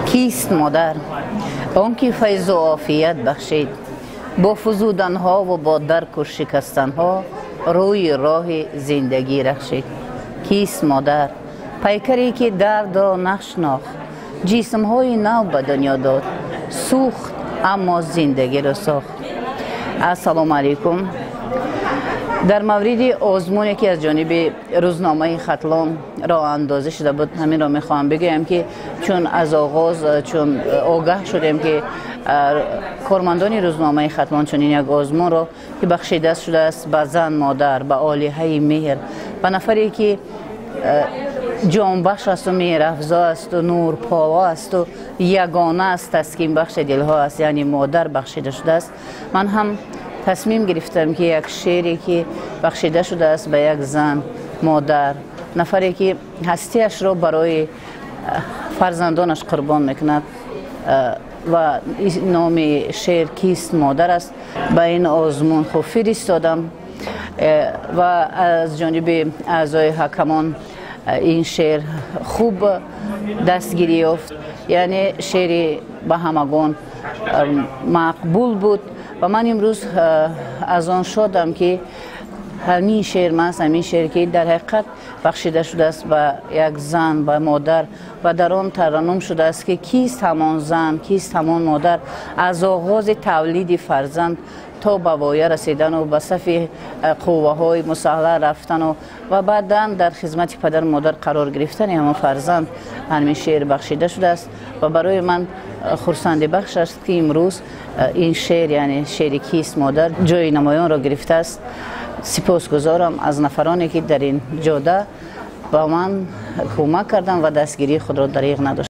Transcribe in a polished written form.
Кист модар? Он ки файзу офият бахшид, бо фузуданҳову бо дарку шикастанҳо рӯи роҳи зиндагӣ рахшид. Кист модар? Пайкаре ки дардро нашнохт, ҷисмҳои нав ба дунё дод, сӯхт, аммо зиндагиро сохт. Ассалому алайкум. Дар мавриди озмуне ки аз ҷониби рӯзномаи Хатлон роҳандозӣ шуда буд, ҳаминро мехоҳам бигӯям, ки чун аз оғоз, чун огаҳ шудем, ки кормандони рӯзномаи Хатлон чунин як озмунро, ки бахшида шудааст ба зан, модар, ба олиҳаи меҳр, ба нафаре ки ҷонбахш асту меҳрафзо асту нурполо асту ягона аст, таскинбахши дилҳо аст, яъне модар бахшида шудааст, ман ҳам тасмим гирифтам, ки як шеъре ки бахшида шудааст ба як зан, модар, нафаре ки ҳастиашро барои фарзандонаш қурбон мекунад, ва номи шеър «Кист модар» аст, ба ин озмун хуб фиристодам ва аз ҷониби аъзои ҳакамон ин шеър хуб дастгирӣ ёфт, яъне шеъри ба ҳамагон мақбул буд. Ва ман имрӯз аз он шодам, ки ҳамин шеър, маҳз ҳамин шеър, ки дар ҳақиқат бахшида шудааст ба як зан, ба модар, ва дар он тараннум шудааст, ки кист ҳамон зан, кист ҳамон модар, аз оғози тавлиди фарзанд то ба воя расидану ба сафи қувваҳои мусаллаҳ рафтану ва баъдан дар хизмати падару модар қарор гирифтани ҳамон фарзанд ҳамин шеър бахшида шудааст. Ва барои ман хурсандибахш аст, ки имрӯз ин шеър, яъне шеъри «Кист модар», ҷои намоёнро гирифтааст. Сипосгузорам аз нафароне, ки дар ин ҷода ба ман кӯмак карданд ва дастгирии худро дариғ надоштанд.